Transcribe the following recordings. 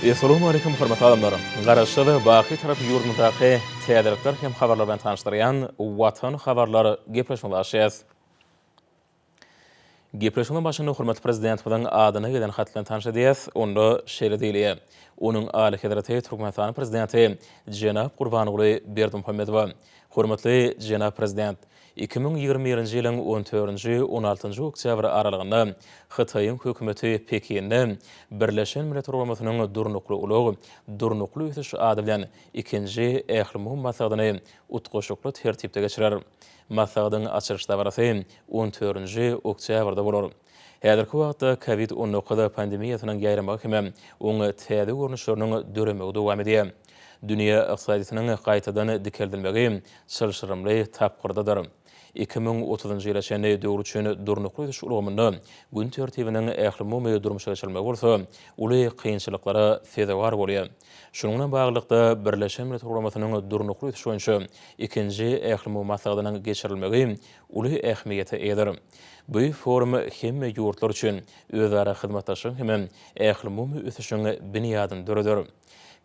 Essalawmaleýkum hormatly adamlar! Garaşsyz, baky Tarap ýurdumyzdaky täzelikler hem habarlar bilen tanyşdyrýan Watan habarlar gepleşigimizi açýas. Gepleşigiň başynda hormatly Prezidentimiziň adyna gelen hat bilen tanyş edýäs. Onda şeýle diýilýär, Onuň Alyhezreti Türkmenistanyň Prezidenti jenap Gurbanguly Berdimuhamedowa. Hormatly jenap Prezident! 2021-nji ýylyň on dördünji, on altynjy oktýabr aralygynda Hytaýyň hökümeti Pekinde Birleşen Milletler Guramasynyň Durnukly ulag, durnukly ösüş ady bilen ikinji ählumumy maslahatyny utgaşykly tertipde geçirer. Maslahatyň açylyş dabarasy on dördünji oktýabrda bolar. Häzirki wagtda Covid 19 pandemiýasynyň ýaýramagy hem oň täze görnüşleriniň döremegi dowam edýär. Dünýä ykdysadyýetiniň gaýtadan dikeldilmegi çylşyrymly tapgyrdadyr. 2030-njy ýyla çenli döwür üçin durnukly ösüş ulgamynda gün tertibiniň ählumumy durmuşa geçirilmegi bolsa uly kynçylyklara sezewar bolýar. Şunuň bilen baglylykda, Birleşen Milletler Guramasynyň Durnukly ösüş boýunça ikinji ählumumy maslahatynyň geçirilmegi uly ähmiýete eýedir. Bu forum hemme ýurtlar üçin özara hyzmatdaşlygyň hem ählumumy ösüşiň binýadyny döreder.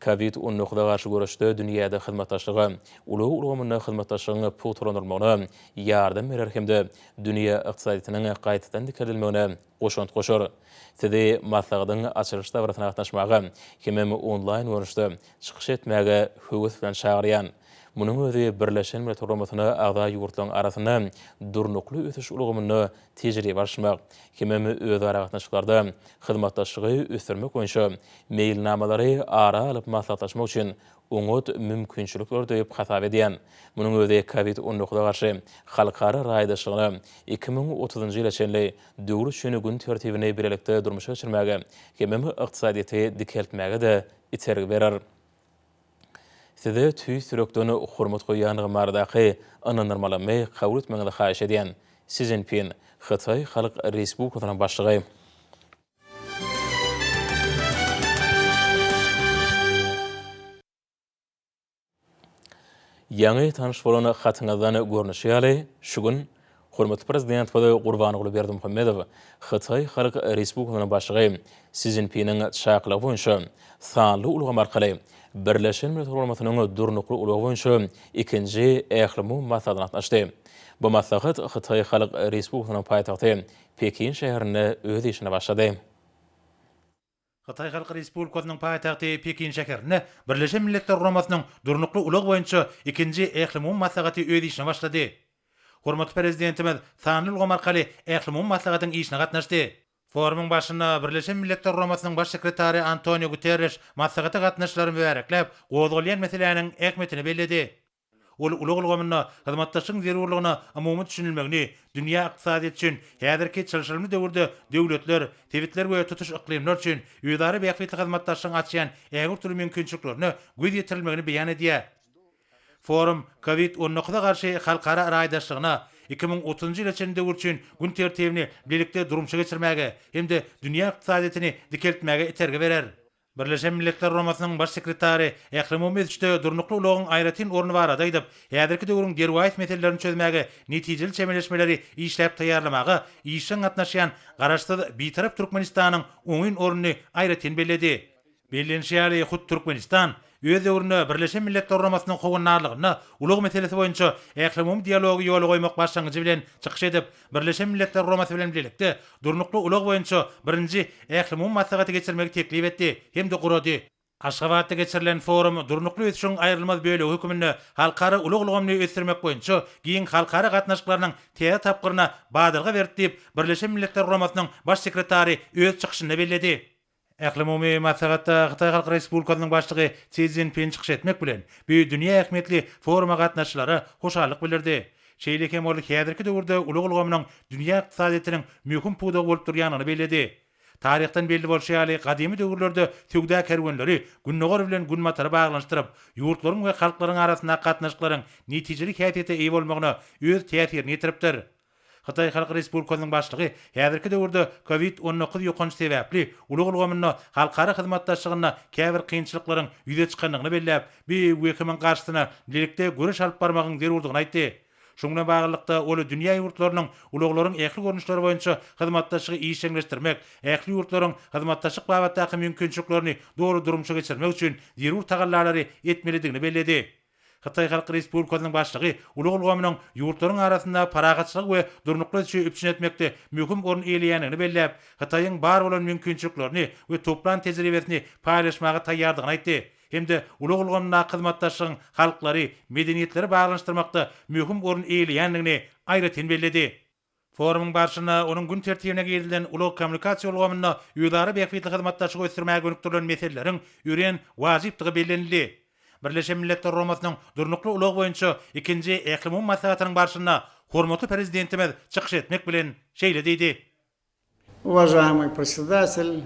Covid 19 a garşy göreşde dünýäde hyzmatdaşlyga, ulag ulgamynda hyzmatdaşlygyň pugtalandyrylmagyna ýardam berer hem-de dünýä ykdysadyýetiniň gaýtadan dikeldilmegine goşant goşar. Sizi maslahatyň açylyş dabarasyna gatnaşmaga hemem onlaýn görnüşde çykyş etmäge höwes bilen çagyrýan. Munuň özi Birleşen Milletler Guramasyna agza ýurtlaryň arasynda durnukly ösüş ulgamynda tejribe alyşmak hemem özara gatnaşyklarda hyzmatdaşlygy ösdürmek boýunça meýilnamalary ara alyp maslahatlaşmak üçin oňat mümkinçilikler diýip hasap edýän. Munuň özi Covid 19 a garşy halkara raýdaşlygyna 2030-njy ýyla çenli döwür üçin gün tertibini bilelikde durmuşa geçirmäge hemem ykdysadyýeti dikeltmäge-de itergi berer. Size tüýs ýürekden hormat goýýandygym baradaky ynandyrmalamy kabul etmegiňizi haýyş edýän. Si Szinpin, Hytaý Halk Respublikasynyň Başlygy. Ýaňy tanyş bolan hatyňyzdan görnüşi ýaly, şu gün hormatly Prezidentimiz Gurbanguly Berdimuhamedow Hytaý Halk Respublikasynyň Başlygy Si Szinpiniň çakylygy boýunça sanly ulgam arkaly Birleşen Milletler Guramasynyň Durnukly ulag boýunça ikinji ählumumy maslahatyna gatnaşdy. Bu maslahat Hytaý Halk Respublikasynyň paýtagty Pekin şäherinde öz işine başlady. Hytaý Halk Respublikasynyň paýtagty Pekin şäherinde Birleşen Milletler Guramasynyň Durnukly ulag boýunça ikinji ählumumy maslahaty öz işine başlady. Hormatly Prezidentimiz sanly ulgam arkaly ählumumy maslahatyň işine gatnaşdy. Forumyň başynda Birleşen Milletler Guramasynyň Baş sekretary Antonio Guterreş maslahata gatnaşyjylary mübärekläp, gozgalýan meseläniň ähmiýetini belledi. Ol ulag ulgamynda hyzmatdaşlygyň zerurlygyna umumy düşünilmegini, dünýä ykdysadyýeti üçin häzirki çylşyrymly döwürde döwletler, sebitler we tutuş yklymlar üçin özara bähbitli hyzmatdaşlygyň açýan ägirt uly mümkinçiliklerine göz ýetirilmegini beýan edýär. Forum Covid 19 a garşy halkara raýdaşlygyna, 2030-njy ýyla çenli döwür üçin gün tertibini bilelikde durmuşa geçirmäge hem-de dünýä ykdysadyýetini dikeltmäge itergi berer. Birleşen Milletler Guramasynyň Baş sekretary ählumumy ösüşde durnukly ulagyň aýratyn orny barada aýdyp, häzirki döwrüň derwaýys meselelerini çözmäge netijeli çemeleşmeleri işläp taýýarlamaga işjeň gatnaşýan Garaşsyz, Bitarap Türkmenistanyň oňyn ornuny aýratyn belledi. Bellenişi ýaly, hut Türkmenistan öz döwründe Birleşen Milletler Guramasynyň howandarlygynda ulag meselesi boýunça ählumumy dialogy ýola goýmak başlangyjy bilen çykyş edip, Birleşen Milletler Guramasy bilen bilelikde durnukly ulag boýunça birinji ählumumy maslahaty geçirmegi teklip etdi hem-de gurady. Aşgabatda geçirilen forum durnukly ösüşiň aýrylmaz bölegi hökmünde halkara ulag ulgamyny ösdürmek boýunça giň halkara gatnaşyklarynyň täze tapgyryna badalga berdi diýip, Birleşen Milletler Guramasynyň Baş sekretary öz çykyşynda belledi. Ählumumy maslahatda Hytaý Halk Respublikasynyň Başlygy Si Szinpin çykyş etmek bilen, bu dünýä ähmiýetli foruma gatnaşyjylara hoşallyk bildirdi. Şeýle hem ol häzirki döwürde ulag ulgamynyň dünýä ykdysadyýetiniň möhüm pudagy bolup durýandygyny belledi. Taryhdan belli bolşy ýaly, gadymy döwürlerde söwda kerwenleri Gündogar bilen Günbatary baglanyşdyryp, ýurtlaryň we halklaryň arasyndaky gatnaşyklaryň netijeli häsiýete eýe bolmagyna öz täsirini ýetiripdir. Hytaý Halk Respublikasynyň Başlygy häzirki döwürde Covid 19 ýokanjy sebäpli ulag ulgamynda halkara hyzmatdaşlygynda käbir kynçylyklaryň ýüze çykandygyny belläp, bu wehimiň garşysyna bilelikde göreş alyp barmagyň zerurdygyny aýtdy. Şunuň bilen baglylykda, ol dünýä ýurtlarynyň ulaglaryň ähli görnüşleri boýunça hyzmatdaşlygy işjeňleşdirmek, ähli ýurtlaryň hyzmatdaşlyk babatdaky mümkinçiliklerini doly durmuşa geçirmek üçin zerur tagallalary etmelidigini belledi. Hytaý Halk Respublikasynyň Başlygy ulag ulgamynyň ýurtlaryň arasynda parahatçylygy we durnukly ösüşi üpjün etmekde möhüm orun eýeleýändigini belläp, Hytaýyň bar bolan mümkinçiliklerini we toplan tejribesini paýlaşmaga taýýardygyny aýtdy hem-de ulag ulgamyndaky hyzmatdaşlygyň halklary, medeniýetleri baglanyşdyrmakda möhüm orun eýeleýändigini aýratyn belledi. Forumyň barşynda onuň gün tertibine girizilen ulag-kommunikasiýa ulgamynda özara bähbitli hyzmatdaşlygy ösdürmäge gönükdirilen meseleleriň örän wajypdygy bellenildi. Birleşen Milletler Guramasynyň Durnukly ulag boýunça ikinji ählumumy maslahatynyň barşynda hormatly Prezidentimiz çykyş etmek bilen şeýle diýdi. Uvažaýmyý Predsedatel,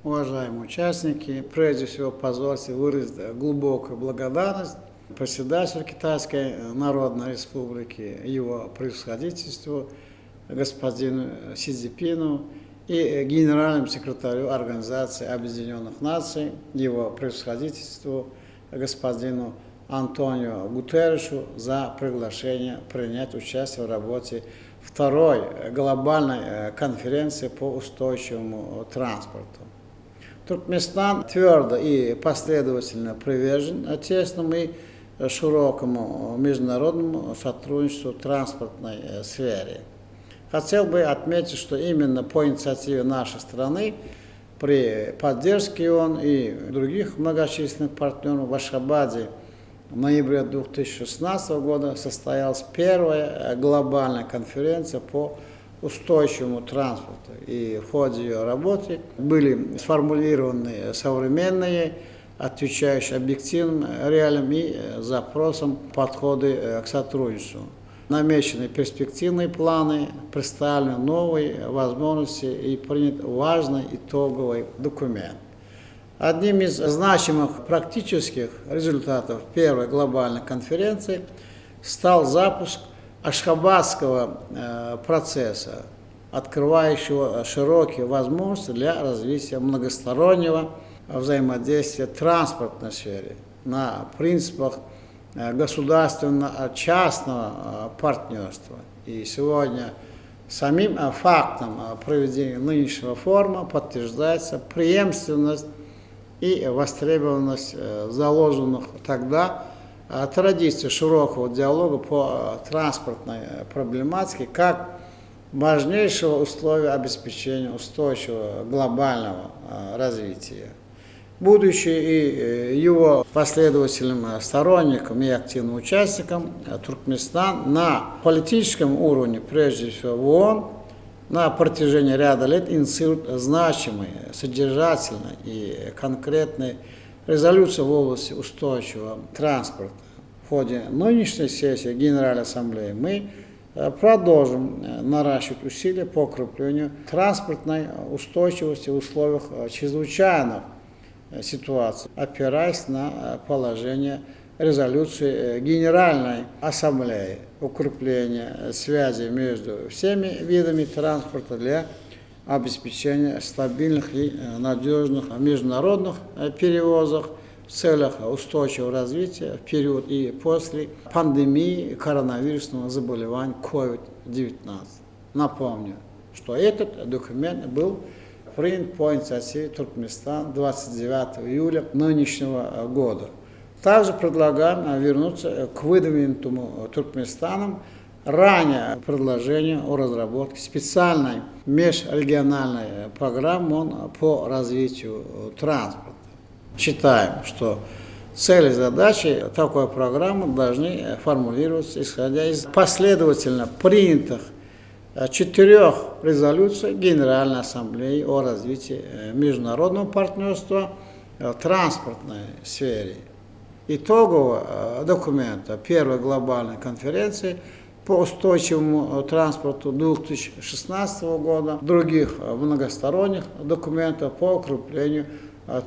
uvažaýmyý uçastniki, prejde wsego pozwolte wyrazit glubokuýu blagodarnost Predsedatelю Kitajskoý Narodnoý Respubliki, ego prewoshoditelstwu gospodinu Si Szipinu i Generalnому sekretarýu Organizasiýi Obýedinýonnyh Nasiý, ego prewoshoditelstwu gospodinu Antonio Guterrešu za priglaşeniýe prinýat uçastiýe w rabote Wtoroý globalnoý konferensiýi po ustoýçiwomu transportu. Türkmenistan twýordo i posledowatelno priweržen tesnomu i şirokomu meždunarodnomu sotrudniçestwu w transportnoý sfere. Hotel by otmetit, şto imenno po inisiatiwe našeý strany pri podderžke ООН i drugih mnogočislennych partnýorov w Aşgabade w noýabre 2016 goda sostoýalas perwaýa globalnaýa konferensiýa po ustойчивому транспорту i w hode eýo raboty byli sformulirowany sowremennyýe, otweçaýuşie obýektiwnym realiýam i zaprosam podhody k sotrudniçestwu. Nameçeny perspektiwnyýe plany, predstawleny nowyýe wozmožnosti i prinýat wažnyý itogowyý dokument. Одним из значимых практических результатов первой глобальной конференции стал запуск Ашхабадского процесса, открывающего широкие возможности для развития многостороннего взаимодействия в транспортной сфере на принципах государственно-частного партнерства. И сегодня самим фактом проведения нынешнего форума подтверждается преемственность и востребованность заложенных тогда традиций широкого диалога по транспортной проблематике как важнейшего условия обеспечения устойчивого глобального развития. Будучи и его последовательным сторонником и активным участником, Туркменистан на политическом уровне, прежде всего в ООН, на протяжении ряда лет инициирует значимые, содержательные и конкретные резолюции в области устойчивого транспорта. В ходе нынешней сессии Генеральной Ассамблеи мы продолжим наращивать усилия по укреплению транспортной устойчивости в условиях чрезвычайных ситуаций, опираясь на положение резолюции Генеральной Ассамблеи, укрепление связи между всеми видами транспорта для обеспечения стабильных и надежных международных перевозок в целях устойчивого развития в период и после пандемии коронавирусного заболевания COVID-19. Напомню, что этот документ был принят по инициативе Туркменистана 29 июля нынешнего года. Также предлагаем вернуться к выдвинутому Туркменистаном ранее предложению о разработке специальной межрегиональной программы по развитию транспорта. Считаем, что цели и задачи такой программы должны формулироваться, исходя из последовательно принятых четырех резолюций Генеральной Ассамблеи о развитии международного партнерства в транспортной сфере. Итогового документа первой глобальной конференции по устойчивому транспорту 2016 года, других многосторонних документов по укреплению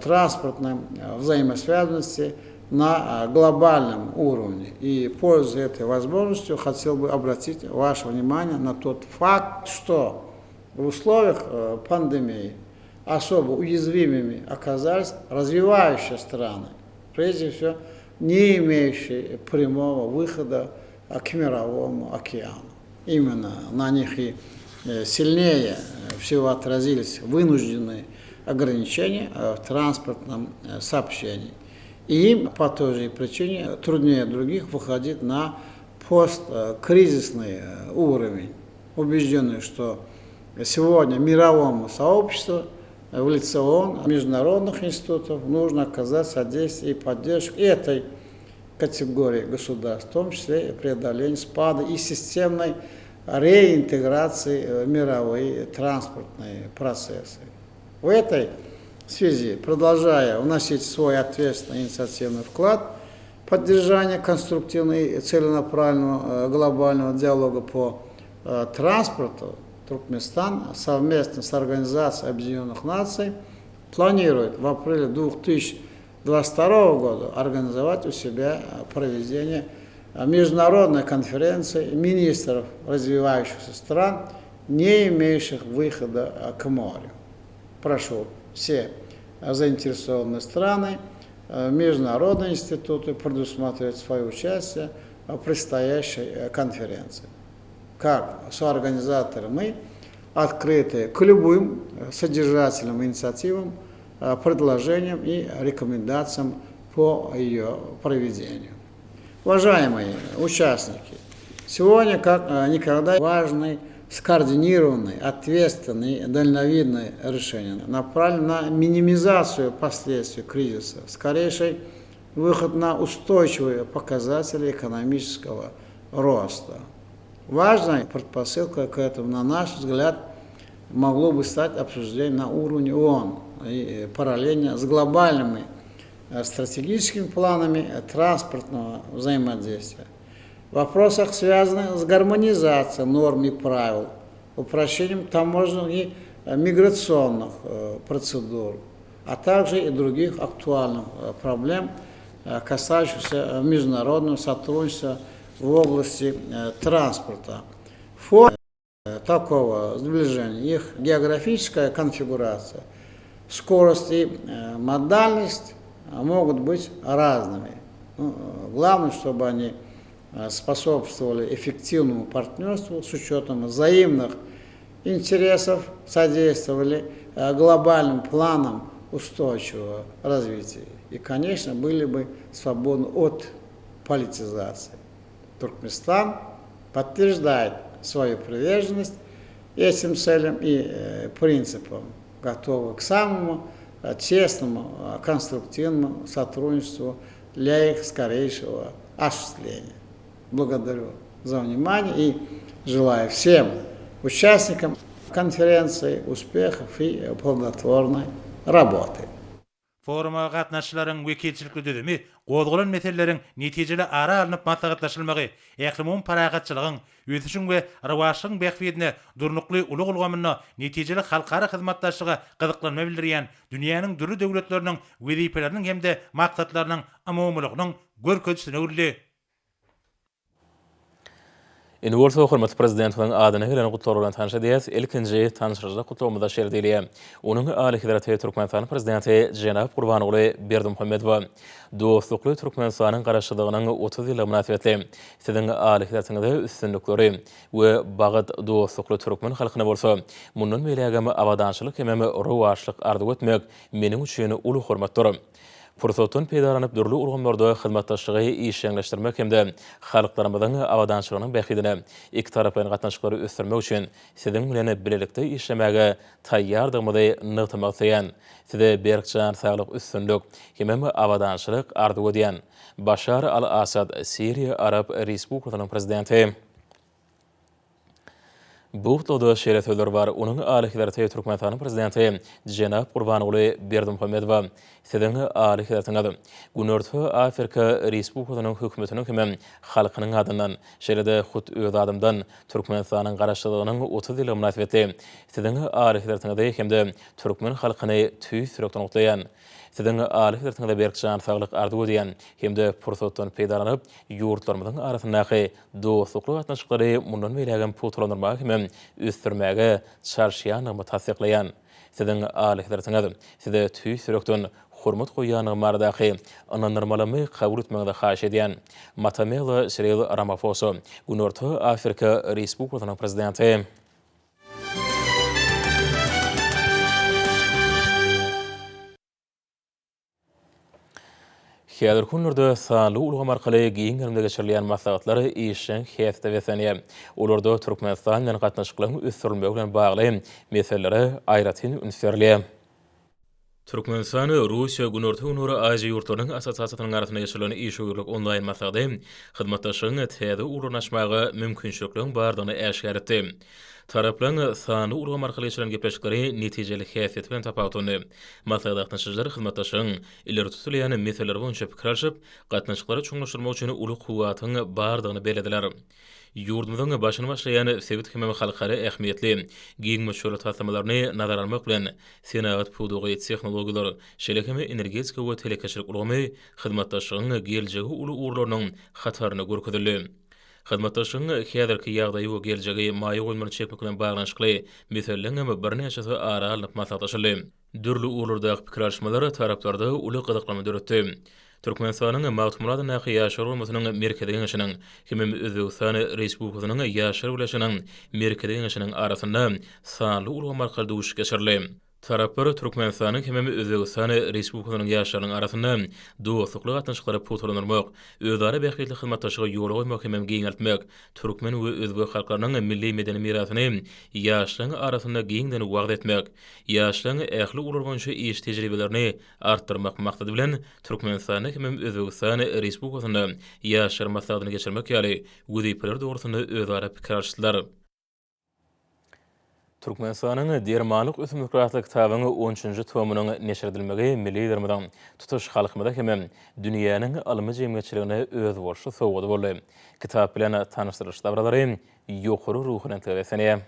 транспортной взаимосвязанности на глобальном уровне. И, пользуясь этой возможностью, хотел бы обратить ваше внимание на тот факт, что в условиях пандемии особо уязвимыми оказались развивающие страны, прежде всего, не имеющие прямого выхода к Мировому океану. Именно на них и сильнее всего отразились вынужденные ограничения в транспортном сообщении. И им по той же причине труднее других выходить на посткризисный уровень. Убеждены, что сегодня мировому сообществу в лице ООН, международных институтов нужно оказать содействие и поддержку этой категории государств, в том числе и преодоление спада и системной реинтеграции в мировые транспортные процессы. В этой связи, продолжая вносить свой ответственный инициативный вклад в поддержание конструктивного и целенаправленного глобального диалога по транспорту, Туркменистан совместно с Организацией Объединенных Наций планирует в апреле 2022 года организовать у себя проведение международной конференции министров развивающихся стран, не имеющих выхода к морю. Прошу все заинтересованные страны, международные институты предусмотреть свое участие в предстоящей конференции. Как соорганизаторы мы открыты к любым содержательным инициативам, предложениям и рекомендациям по ее проведению. Уважаемые участники, сегодня как никогда важны скоординированные, ответственные, дальновидные решения, направленные на минимизацию последствий кризиса, скорейший выход на устойчивые показатели экономического роста. Важной предпосылкой к этому, на наш взгляд, могло бы стать обсуждение на уровне ООН и параллельно с глобальными стратегическими планами транспортного взаимодействия. В вопросах, связанных с гармонизацией норм и правил, упрощением таможенных и миграционных процедур, а также и других актуальных проблем, касающихся международного сотрудничества в области транспорта. Форма такого сближения, их географическая конфигурация, скорость и модальность могут быть разными. Ну, главное, чтобы они способствовали эффективному партнерству с учетом взаимных интересов, содействовали глобальным планам устойчивого развития и, конечно, были бы свободны от политизации. Туркменистан подтверждает свою приверженность этим целям и принципам, готовы к самому тесному, конструктивному сотрудничеству для их скорейшего осуществления. Благодарю за внимание и желаю всем участникам конференции успехов и плодотворной работы. Foruma gatnaşyjylaryň wekilçilikli düzümi gozgalan meseleleriň netijeli ara alnyp maslahatlaşylmagy, ählumumy parahatçylygyň, ösüşiň we rowaçlygyň bähbidine durnukly ulag ulgamynda netijeli halkara hyzmatdaşlyga gyzyklanma bildirýän dünýäniň dürli döwletleriniň wezipeleriniň hem-de maksatlarynyň umumylygynyň görkezijisine öwrüldi. Indi bolsa hormatly Prezidentimiziň adyna gelen gutlaglar bilen tanyş edýäs. Ilkinji tanyşdyryjak gutlagymyzda şeýle diýilýär, Onuň Alyhezreti Türkmenistanyň Prezidenti jenap Gurbanguly Berdimuhamedowa dostlukly Türkmenistanyň Garaşsyzlygynyň 30 ýyllygy mynasybetli Siziň Alyhezretiňize üstünlikleri we bagt, dostlukly türkmen halkyna bolsa mundan beýlägem abadançylyk hemem rowaçlyk arzuw etmek meniň üçin uly hormatdyr. Pursatdan peýdalanyp, dürli ulgamlarda hyzmatdaşlygy işjeňleşdirmek hem-de halklarymyzyň abadançylygynyň bähbidine ikitaraplaýyn gatnaşyklary ösdürmek üçin Siziň bilen bilelikde işlemäge taýýardygymyzy nygtamak isleýän. Size berk jan saglyk, üstünlik hemem abadançylyk arzuw edýän. Başar al-Asad, Siriýa Arap Respublikasynyň Prezidenti. Bu gutlagda şeýle sözler bar, Onuň Alyhezreti Türkmenistanyň Prezidenti jenap Gurbanguly Berdimuhamedowa, Siziň Alyhezretiňiz, Günorta Afrika Respublikasynyň Hökümetiniň hem halkynyň adyndan, şeýle-de hut öz adymdan Türkmenistanyň Garaşsyzlygynyň 30 ýyllygy mynasybetli Siziň Alyhezretiňizi hem-de türkmen halkyny tüýs ýürekden gutlaýan. Siziň Alyhezretiňize berk jan saglyk arzuw edýän hem-de pursatdan peýdalanyp, ýurtlarymyzyň arasyndaky dostlukly gatnaşyklary mundan beýlägem pugtalandyrmaga hemem ösdürmäge çalyşýandygymy tassyklaýan. Siziň Alyhezretiňiz, Size tüýs ýürekden. hormat goýýandygym baradaky ynandyrmalamy kabul etmegiňizi haýyş edýän. Matamela Siril Ramafosa, Günorta Afrika Respublikasynyň Prezidenti. Häzirki günlerde sanly ulgam arkaly giň gerimde geçirilýän maslahatlar işjeň häsiýete beslenýär. Olarda Türkmenistan bilen gatnaşyklaryň ösdürilmegi bilen bagly meselelere aýratyn üns berilýär. Türkmenistan, Russiýa, Günorta-Günorta Aziýa ýurtlarynyň Assosiasiýasynyň arasynda geçirilen işewürlik onlaýn maslahaty hyzmatdaşlygyň täze ugurlaryny açmaga mümkinçilikleriň bardygyny äşgär etdi. Taraplaryň sanly ulgam arkaly geçiren gepleşikleri netijeli häsiýeti bilen tapawutlandy. Maslahata gatnaşyjylar hyzmatdaşlygyň ileri tutulýan meseleleri boýunça pikir alşyp, gatnaşyklary çuňlaşdyrmak üçin uly kuwwatyň bardygyny bellediler. Ýurdumyzyň başyny başlaýan sebit hemem halkara ähmiýetli, giň möçberli taslamalaryny nazara almak bilen, senagat pudagy, tehnologiýalar, şeýle hem energetika we telekeçilik ulgamy hyzmatdaşlygyň geljegi uly ugurlarynyň hatarynda görkezildi. Hyzmatdaşlygyň häzirki ýagdaýy we geljegi maýa goýumlaryny çekmek bilen baglanyşykly meseleleriň hem birnäçesi ara alnyp maslahatlaşyldy. Dürli ugurlardaky pikir alyşmalar taraplarda uly gyzyklanma döretdi. Türkmenistanyň Magtymguly adyndaky Ýaşlar guramasynyň Merkezi Geňeşiniň hemem Özbegistan Respublikasynyň Ýaşlar birleşiginiň Merkezi Geňeşiniň arasynda sanly ulgam arkaly duşuşyk geçirildi. Taraplar Türkmenistanyň hemem Özbegistan Respublikasynyň ýaşlarynyň arasynda dostlukly gatnaşyklary pugtalandyrmak, özara bähbitli hyzmatdaşlygy ýola goýmak hemem giňeltmek, türkmen we özbek halklarynyň milli medeni mirasyny ýaşlaryň arasynda giňden wagyz etmek, ýaşlaryň ähli ugurlar boýunça iş tejribelerini artdyrmak maksady bilen Türkmenistanda hemem Özbegistan Respublikasynda Ýaşlar maslahatyny geçirmek ýaly wezipeler dogrusynda özara pikir alyşdylar. Türkmenistanyň dermanlyk ösümlikleri atly kitabyň on üçünji tomunyň neşir edilmegi milli Liderimiziň tutuş halkymyza hemem dünýäniň ylmy jemgyýetçiligine özboluşly sowgady boldy. Kitap bilen tanyşdyrylyş dabaralary ýokary ruhubelentlige beslenýär.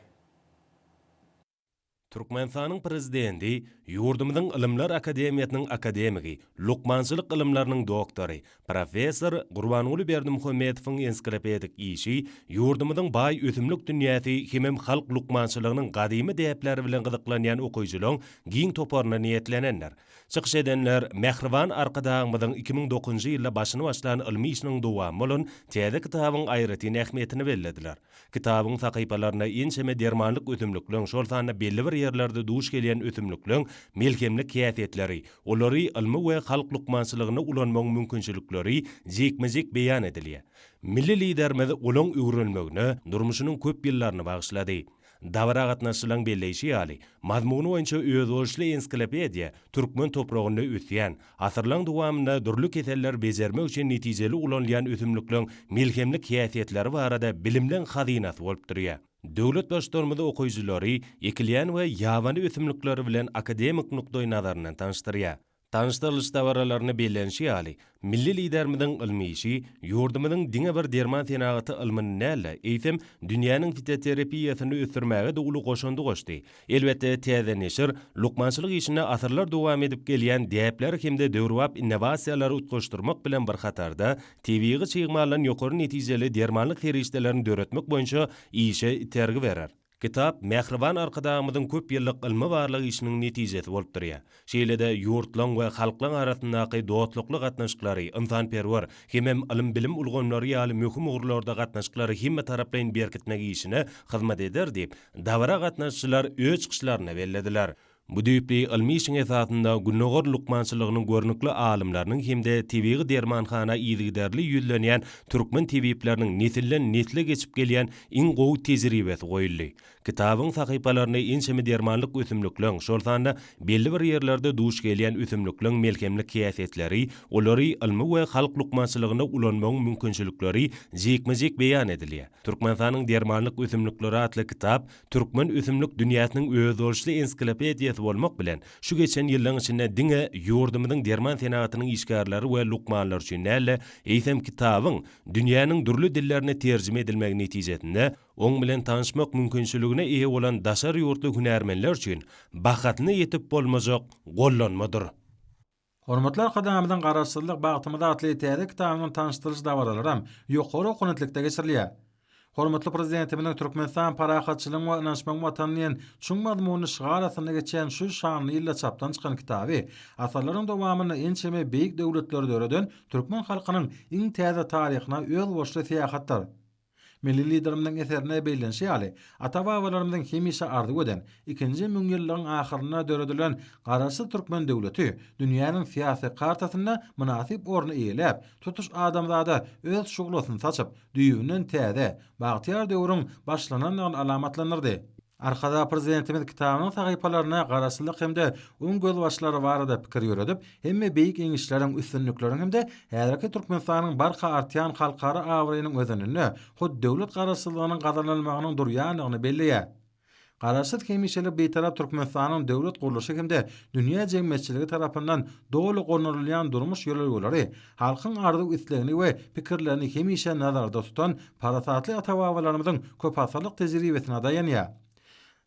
Türkmenistanyň Prezidenti, ýurdumyzyň Ylymlar akademiýasynyň akademigi, lukmançylyk ylymlarynyň doktory, professor Gurbanguly Berdimuhamedowyň ensiklopedik işi ýurdumyzyň baý ösümlik dünýäsi hemem halk lukmançylygynyň gadymy däpleri bilen gyzyklanýan okyjylaryň giň toparyna niýetlenendir. Çykyş edenler mähriban Arkadagymyzyň 2009-njy ýylda başyny başlan ylmy işiniň dowamy bolan täze kitabyň aýratyn ähmiýetini bellediler. Kitabyň sahypalarynda ençeme dermanlyk ösümlikleň, şol sanda belli bir ýerlerde duş gelýän ösümlikleň melhemlik häsiýetleri, olary ylmy we halk lukmançylygynda ulanmagyň mümkinçilikleri jikme-jik beýan edilýär. Milli Liderimiz olaň öwrenilmegine durmuşynyň köp ýyllaryny bagyşlady. Dabara gatnaşyjylaryň belleýşi ýaly, mazmuny boýunça özboluşly ensiklopediýa türkmen topragynda ösýän, asyrlaryň dowamynda dürli keselleri bejermek üçin netijeli ulanylýan ösümlikleriň melhemlik häsiýetleri barada bilimleň hazynasy bolup durýar. Döwlet Baştutanymyz okyjylary ekilýän we ýabany ösümlikleri bilen akademik nukdaýnazaryndan tanyşdyrýar. Tanyşdyrylyş dabaralarynda bellenişi ýaly, milli Liderimiziň ylmy işi ýurdumyzyň diňe bir derman senagaty ylmyny däl-de, eýsem, dünýäniň fitoterapiýasyny ösdürmäge-de uly goşandy goşdy. Elbetde, täze neşir lukmançylyk işinde asyrlar dowam edip gelýän däpleri hem-de döwrebap innowasiýalary utgaşdyrmak bilen bir hatarda, tebigy çig maldan ýokary netijeli dermanlyk serişdelerini döretmek boýunça işe itergi berer. Kitap mähriban Arkadagymyzyň köp ýyllyk ylmy-barlag işiniň netijesi bolup durýar. Şeýle-de ýurtlaryň we halklaryň arasyndaky dostlukly gatnaşyklary, ynsanperwer hemem ylym-bilim ulgamlary ýaly möhüm ugurlarda gatnaşyklary hemmetaraplaýyn berkitmek işine hyzmat eder diýip, dabara gatnaşyjylar öz çykyşlarynda bellediler. Bu düýpli ylmy işiň esasynda gündogar lukmançylygynyň görnükli alymlarynyň hem-de tebigy dermanhana yzygiderli ýüzlenýän türkmen tebipleriniň nesilden-nesle geçip gelýän iň gowy tejribesi goýuldy. Kitabyň sahypalarynda ençeme dermanlyk ösümlikleň, şol sanda belli bir ýerlerde duş gelýän ösümlikleň melhemlik häsiýetleri, olary ylmy we halk lukmançylygynda ulanmagyň mümkinçilikleri jikme-jik beýan edilýär. Türkmenistanyň dermanlyk ösümlikleri atly kitap Türkmen ösümlik dünýäsiniň özboluşly ensiklopediýasy bolmak bilen, şu geçen ýyllaryň içinde diňe ýurdumyzyň derman senagatynyň işgärleri we lukmanlary üçin däl-de, eýsem kitabyň dünýäniň dürli dillerine terjime edilmegi netijesinde, oň bilen tanyşmak mümkinçiligine eýe bolan daşary ýurtly hünärmenler üçin bahasyna ýetip bolmajak gollanmadyr. Hormatly Arkadagymyzyň Garaşsyzlyk bagtymyz atly täze kitabynyň tanyşdyrylyş dabaralaram ýokary okunetlikde geçirilýär. Hormatly Prezidentimiziň Türkmenistan parahatçylygyň we ynanyşmagyň Watany diýen çuň mazmunly şygar astynda geçýän şu şanly ýylda çapdan çykan kitaby asyrlaryň dowamynda ençeme beýik döwletleri döreden türkmen halkynyň iň täze taryhyna özboluşly syýahatdyr. Milli Liderimiziň eserinde bellenişi ýaly, ata-babalarymyzyň hemişe arzuw eden, ikinji müňýyllygyň ahyrynda döredilen Garaşsyz türkmen döwleti dünýäniň syýasy kartasynda mynasyp orny eýeläp, tutuş adamzada öz şuglasyny saçyp, düýbünden täze, bagtyýar döwrüň başlanandygyny alamatlandyrdy. Arkadag Prezidentimiz kitabynyň sahypalarynda Garaşsyzlyk hem-de oň gözbaşlary barada pikir ýöredip, hemme beýik ýeňişleriň, üstünlikleriň hem-de häzirki Türkmenistanyň barha artýan halkara abraýynyň özeninde hut döwlet Garaşsyzlygynyň gazanylmagynyň durýandygyny belleýär. Garaşsyz hemişelik Bitarap Türkmenistanyň döwlet gurluşy hem-de dünýä jemgyýetçiligi tarapyndan doly goldanylýan durmuş ýörelgeleri halkyň arzuw-islegini we pikirlerini hemişe nazarda tutan parasatly ata-babalarymyzyň köpasyrlyk tejribesine daýanýar.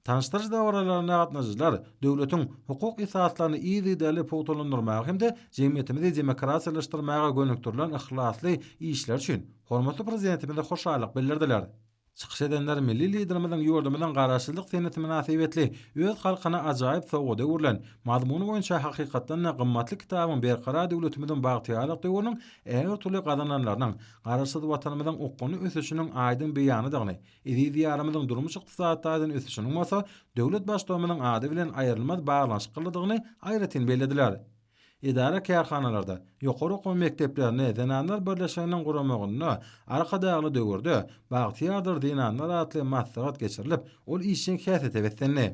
Tanyşdyryş dabaralaryna gatnaşyjylar döwletiň hukuk esaslaryny yzygiderli pugtalandyrmaga hem-de jemgyýetimizi demokratiýalaşdyrmaga gönükdirilen yhlasly işleri üçin hormatly Prezidentimize hoşallyk bildirdiler. Çykyş edenler milli Liderimiziň ýurdumyzyň Garaşsyzlyk senesi mynasybetli öz halkyna ajaýyp sowgada öwrülen, mazmuny boýunça hakykatdan-da gymmatly kitabyň Berkarar döwletimiziň bagtyýarlyk döwrüniň ägirt uly gazananlarynyň, Garaşsyz Watanymyzyň okgunly ösüşiniň aýdyň beýanydygyny, eziz Diýarymyzyň durmuş-ykdysady taýdan ösüşiniň bolsa döwlet Baştutanymyzyň ady bilen aýrylmaz baglanyşyklydygyny aýratyn bellediler. Edara-kärhanalarda, ýokary okuw mekdeplerinde Zenanlar birleşiginiň guramagynda Arkadagly döwürde bagtyýardyr zenanlar atly maslahat geçirilip, ol işjeň häsiýete beslendi.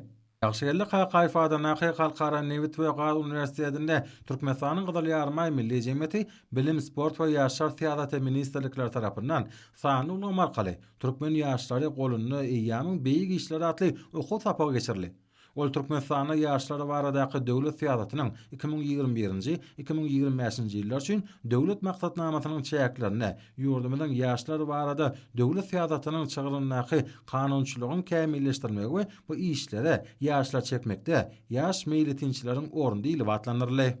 Ýagşygeldi Kakaýew adyndaky Halkara nebit we gaz uniwersitetinde Türkmenistanyň Gyzyl Ýarymaý Milli jemgyýeti, Bilim, sport we ýaşlar syýasaty ministrlikleri tarapyndan sanly ulgam arkaly Türkmen ýaşlary golunda eýýamyň beýik işleri atly okuw sapagy geçirildi. Ol Türkmenistanda ýaşlar baradaky döwlet syýasatynyň 2021-nji, 2025-nji ýyllar üçin Döwlet maksatnamasynyň çäklerinde ýurdumyzyň ýaşlar barada döwlet syýasatynyň çygryndaky kanunçylygyň kämilleşdirilmegi we bu işlere ýaşlary çekmekde ýaş meýletinçileriň orny diýlip atlandyryldy.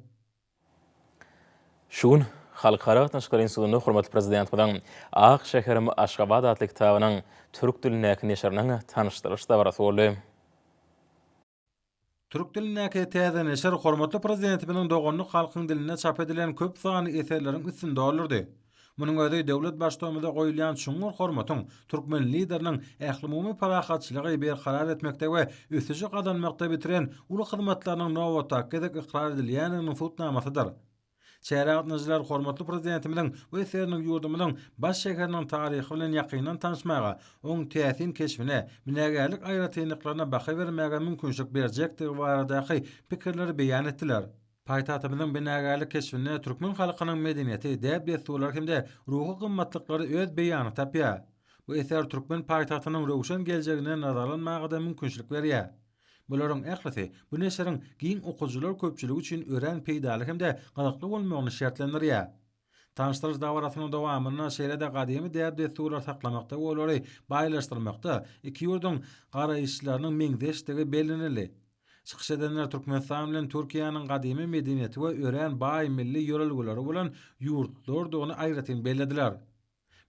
Şu gün Halkara gatnaşyklary institutynda hormatly Prezidentimiziň Ak şäherim Aşgabat atly kitabynyň türk dilindäki neşiriniň tanyşdyrylyş dabarasy boldy. Türk dilindäki täze neşir hormatly Prezidentimiziň doganlyk halkyň dilinde çap edilen köp sanly eserleriň üstüni doldurdy. Munuň özi döwlet Baştutanymyza goýulýan çuňňur hormatyň türkmen Lideriniň ählumumy parahatçylygy berkarar etmekde we ösüşi gazanmakda bitiren uly hyzmatlarynyň nobatdaky gezek ykrar edilýändiginiň subutnamasydyr. Çärä gatnaşyjylar hormatly Prezidentimiziň bu eseriniň ýurdumyzyň baş şäheriniň taryhy bilen ýakyndan tanyşmaga, oň täsin keşbine, binagärlik aýratynlyklaryna baha bermäge mümkinçilik berjekdigi baradaky pikirleri beýan etdiler. Paýtagtymyzyň binagärlik keşbinde türkmen halkynyň medeniýeti, däp-dessurlary hem-de ruhy gymmatlyklary öz beýanyny tapýar. Bu eser türkmen paýtagtynyň röwşen geljegine nazarlanmaga-da mümkinçilik berýär. Bularyň ählisi bu neşiriň giň okyjylar köpçüligi üçin örän peýdaly hem-de gyzykly bolmagyny şertlendirýär. Tanyşdyryş dabarasynyň dowamynda şeýle-de gadymy däp-dessurlary saklamakda we olary baýlaşdyrmakda iki ýurduň garaýyşlarynyň meňzeşdigi bellenildi. Çykyş edenler Türkmenistan bilen Türkiýäniň gadymy medeniýeti we örän baý milli ýörelgeleri bolan ýurtlardygyny aýratyn bellediler.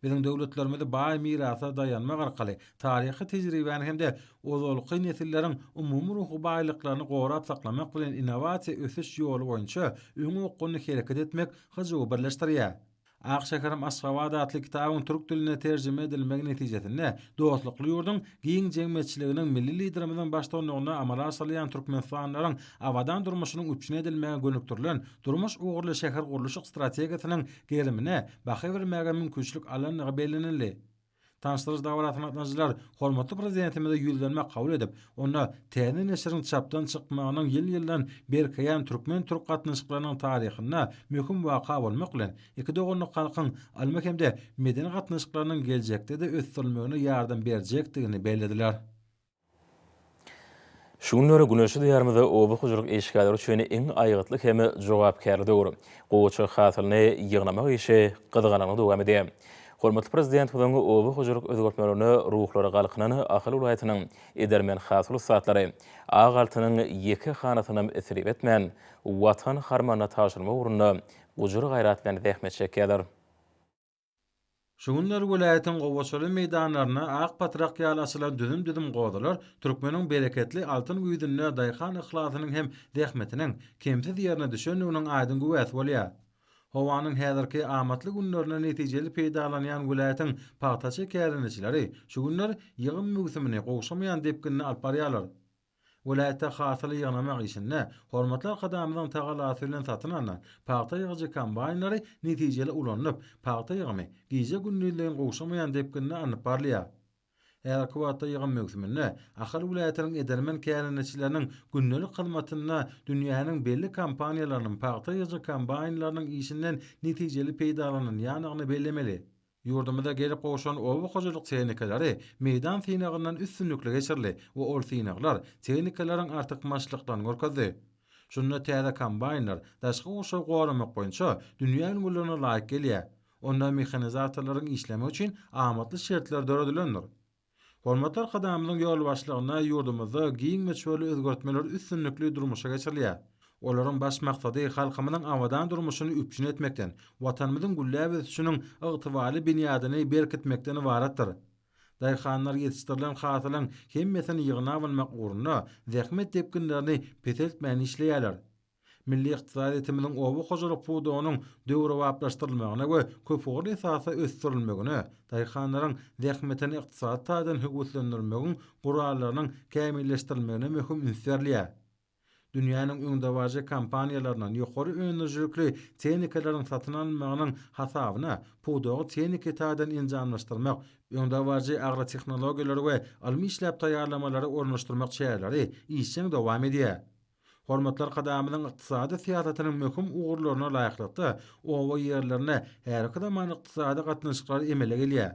Biziň döwletlerimiz baý mirasa daýanmak arkaly taryhy tejribäni hem-de ozalky nesilleriň umumy ruhy baýlyklaryny gorap saklamak bilen innowasiýa ösüş ýoly boýunça öňe okgunly hereket etmek hyjuwy birleşdirýär. Ak şäherim Aşgabat atly kitabyň türk diline terjime edilmegi netijesinde dostlukly ýurduň giň jemgyýetçiliginiň milli Liderimiziň baştutanlygynda amala aşyrylýan türkmenistanlylaryň abadan durmuşynyň üpjün edilmegine gönükdirilen durmuş ugurly şähergurluşyk strategiýasynyň gerimine baha bermäge mümkinçilik alandygy bellenildi. Tanyşdyryş dabarasyna gatnaşyjylar hormatly Prezidentimize ýüzlenme kabul edip, onda täze neşiriň çapdan çykmagynyň ýyl-ýyldan berkeýän türkmen-türk gatnaşyklarynyň taryhynda möhüm waka bolmak bilen, iki doganlyk halkyň ylmy hem-de medeni gatnaşyklarynyň geljekde-de ösdürilmegine ýardam berjekdigini bellediler. Şu günler güneşli Diýarymyzda oba hojalyk işgärleri üçin iň aýgytly hem jogapkärli döwür. Gowaça hasylyny ýygnamak işi gyzgalaňly dowam edýär. Hormatly Prezidentimiziň oba hojalyk özgertmelerine ruhlary galkynan Ahal welaýatynyň edermen hasyl ussatlary ak altynyň ýeke hanasynam isrip etmän, Watan harmanyna tabşyrmak ugrunda gujur-gaýrat bilen zähmet çekýärler. Şu günler welaýatyň gowaçaly meýdanlarynda ak patrak ýaly açylan düzüm-düzüm gozalar türkmeniň bereketli altyn güýzünde daýhan yhlasynyň hem zähmetiniň kemsiz ýerine düşendiginiň aýdyň güwäsi bolýar. Howanyň häzirki amatly günlerinde netijeli peýdalanýan welaýatyň pagtaçy kärendeçileri şu günler ýygym möwsümini gowşamaýan depginde alyp barýarlar. Welaýatda hasyly ýygnamak işinde hormatly Arkadagymyzyň tagallasy bilen satyn alnan pagta ýygyjy kombaýnlary netijeli ulanylyp, pagta ýygymy gije-gündizleýin gowşamaýan depginde alnyp barylýar. Häzirki wagtda ýygym möwsüminde Ahal welaýatynyň edermen kärendeçileriniň gündelik hyzmatynda dünýäniň belli kompaniýalarynyň pagta ýygyjy kombaýnlarynyň işinden netijeli peýdalanylýandygyny bellemeli. Ýurdumyza gelip gowşan oba hojalyk tehnikalary meýdan synagyndan üstünlikli geçirildi we ol synaglar tehnikalaryň artykmaçlyklaryny görkezdi. Şunda täze kombaýnlar daşky gurşawy goramak boýunça dünýä ülňülerine laýyk gelýär. Onda mehanizatorlaryň işlemegi üçin amatly şertler döredilendir. Hormatly Arkadagymyzyň ýolbaşçylygynda ýurdumyzda giň möçberli özgertmeler üstünlikli durmuşa geçirilýär. Olaryň baş maksady halkymyzyň abadan durmuşyny üpjün etmekden, Watanymyzyň gülläp ösüşiniň ygtybarly binýadyny berkitmekden ybaratdyr. Daýhanlar ýetişdirilen hasylyň hemmesini ýygnap almak ugrunda zähmet depginlerini peseltmän işleýärler. Milli ykdysadyýetimiziň oba hojalyk pudagynyň döwrebaplaşdyrylmagyna we köpugurly esasda ösdürilmegine, daýhanlaryň zähmetini ykdysady taýdan höweslendirmegiň gurallarynyň kämilleşdirilmegine möhüm üns berilýär. Dünýäniň öňdebaryjy kompaniýalaryndan ýokary öndürijilikli tehnikalaryň satyn alynmagynyň hasabyna pudagy tehniki taýdan enjamlaşdyrmak, öňdebaryjy agrotehnologiýalary we ylmy işläp taýýarlamalary ornaşdyrmak çäreleri işjeň dowam edýär. Hormatly Arkadagymyzyň ykdysady syýasatynyň möhüm ugurlaryna laýyklykda, oba ýerlerinde häzirki zaman ykdysady gatnaşyklar emele gelýär.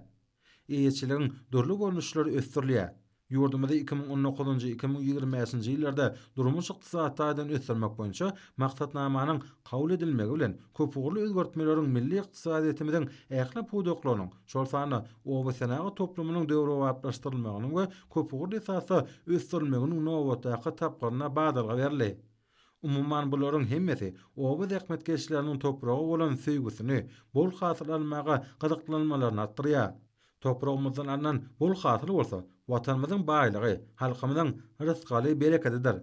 Eýeçiligiň dürli görnüşleri ösdürilýär. Ýurdumyzy 2019-njy, 2025-nji ýyllarda durmuş-ykdysady taýdan ösdürmek boýunça Maksatnamanyň kabul edilmegi bilen, köpugurly özgertmeleriň milli ykdysadyýetimiziň ähli pudaklarynyň, şol sanda oba senagat toplumynyň döwrebaplaşdyrylmagynyň we köpugurly esasda ösdürilmeginiň nobatdaky tapgyryna badalga berildi. Umuman, bularyň hemmesi oba zähmetkeşleriniň topraga bolan söýgüsini, bol hasyl almaga gyzyklanmalaryny artdyrýar. Topragymyzdan alnan bol hasyl bolsa Watanymyzyň baýlygy, halkymyzyň rysgaly berekedidir.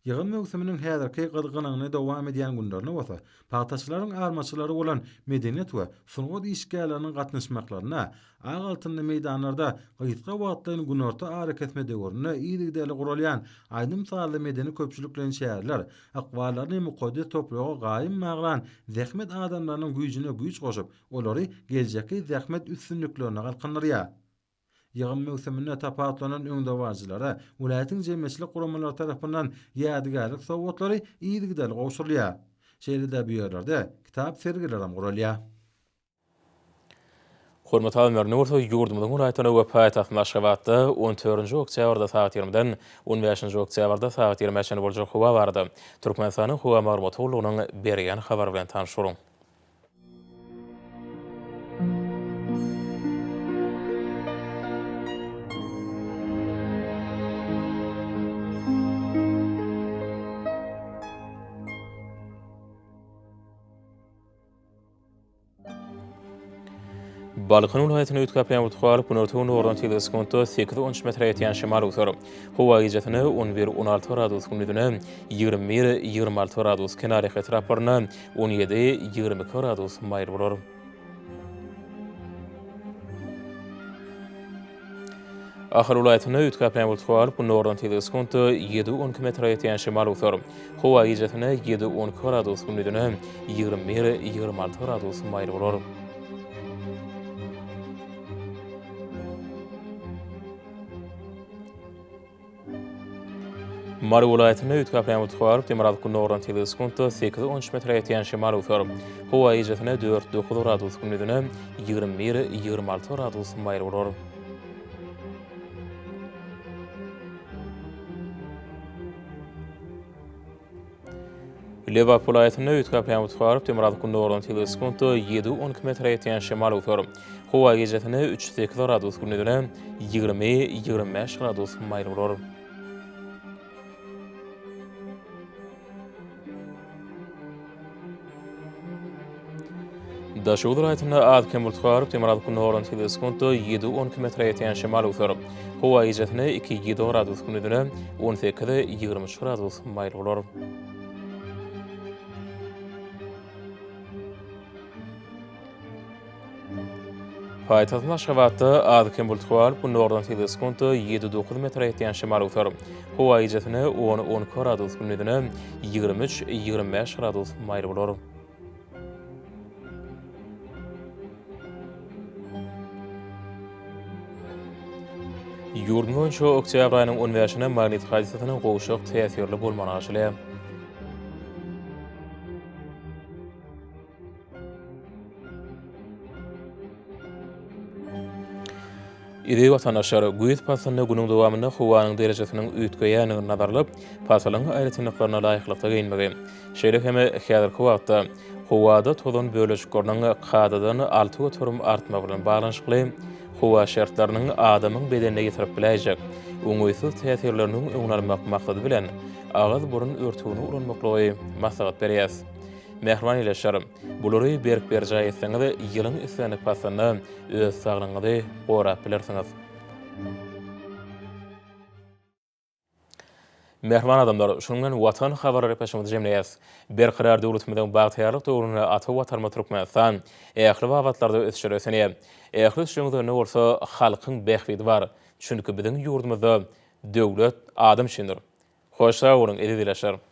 Ýygym möwsüminiň häzirki gyzgynyny dowam edýän günlerinde bolsa, pagtaçylaryň armaçylary bolan medeniýet we sungat işgärleriniň gatnaşmaklarynda ak altynly meýdanlarda gysga wagtlaýyn günorta arakesme döwründe yzygiderli guralýan aýdym-sazly medeni-köpçülikleýin çäreler ykballaryny mukaddes topraga gaýym baglan zähmet adamlarynyň güýjüne güýç goşup, olary geljekki zähmet üstünliklerine galkyndyrýar. Ýygym möwsüminde tapawutlanan öňdebaryjylara welaýatyň jemgyýetçilik guramalary tarapyndan ýadygärlik sowgatlary yzygiderli gowşurylýar. Şeýle-de bu ýerlerde kitap sergilerem guralýar. Hormatly alymlar, indi bolsa ýurdumyzyň welaýatlarynda we paýtagtymyz Aşgabatda on dördünji oktýabrda sagat ýigrimiden on bäşinji oktýabrda sagat ýigrimä çenli boljak howa barada Türkmenistanyň Howa maglumat gullugynyň berýän habary bilen tanyş boluň. Balkan welaýatynda üýtgäp ýaňy tutup, günorta-gündogardan tizligi sekuntda sekiz-on üç metre ýetýän şemal öwser. Howa gijesine on bir-on alty gradus, gündizine 21, 26 gradus, kenarýaka etraplarynda 17, 22 gradus maýyl bolar. Ahal welaýatynda üýtgäp näbult howa bolup, gündogardan tizligi sekuntda ýedi-on iki metre ýetýän şemal öwser. Howa gijesine ýedi-on iki gradus, gündizine 21, 26 gradus maýyl bolar. Mary welaýatynda üýtgäp näbult howa bolup, demirgazyk-gündogardan tizligi sekuntda sekiz-on üç metre ýetýän şemal öwser. Howa gijesine dört-dokuz gradus, gündizine 21, 26 gradus maýyl bolar. Lebap welaýatynda üýtgäp näbut garyp, demirgazyk-gündogardan tizligi sekuntda ýedi-on iki metre ýetýän şemal öwser. Howa gijesine üç-sekiz gradus, gündizine 20, 25 gradus maýyl bolar. Daşoguz welaýatynda az-kem bulut garyp, demirgazyk gündogardan tizligi sekuntda ýedi, 12 metre ýetýän şemal öwser. Howa gijesine iki, ýedi gradus, gündizine 18, 23 gradus maýyl bolar. Paýtagtymyz Aşgabatda az-kem bulut galyp, gündogardan tizligi sekuntda ýedi, dokuz metre ýetýän şemal öwser. Howa gijesine on, 12 gradus, gündizine 23, 25 gradus maýyl bolar. Ýurdumyz boýunça oktýabr aýynyň on bäşine magnit hadysasynyň gowşak täsirli bolmagyna garaşylýar. Eziz watandaşlar, güýz paslynda günüň dowamynda howanyň derejesiniň üýtgeýändigini nazarlap, pasylyň aýratynlyklaryna laýyklykda geýinmegi, şeýle hem häzirki wagtda howada tozan bölejikleriniň kadadan 6% artmagy bilen baglanyşykly howa şertleriniň adamyň bedenine ýetirip biläýjek oňaýsyz täsirleriniň öňüni almak maksady bilen, agyz-burun örtügini ulanmaklygy maslahat berýäris. Mähriban ildeşler, bulary berk berjaý etseňiz, ýylyň islendik paslynda öz saglygyňyzy gorap bilersiňiz. Mähriban adamlar, şunuň bilen Watan habarlar gepleşigimizi jemleýäris. Berkarar döwletimiziň bagtyýarlyk döwründe ata Watanymyz Türkmenistan ähli babatlarda ösüşlere ösenýär. Ähli ösüşleriň özeninde bolsa halkyň bähbidi bar. Çünki biziň ýurdumyzda döwlet adam üçindir. Hoş sag boluň, eziz ildeşler!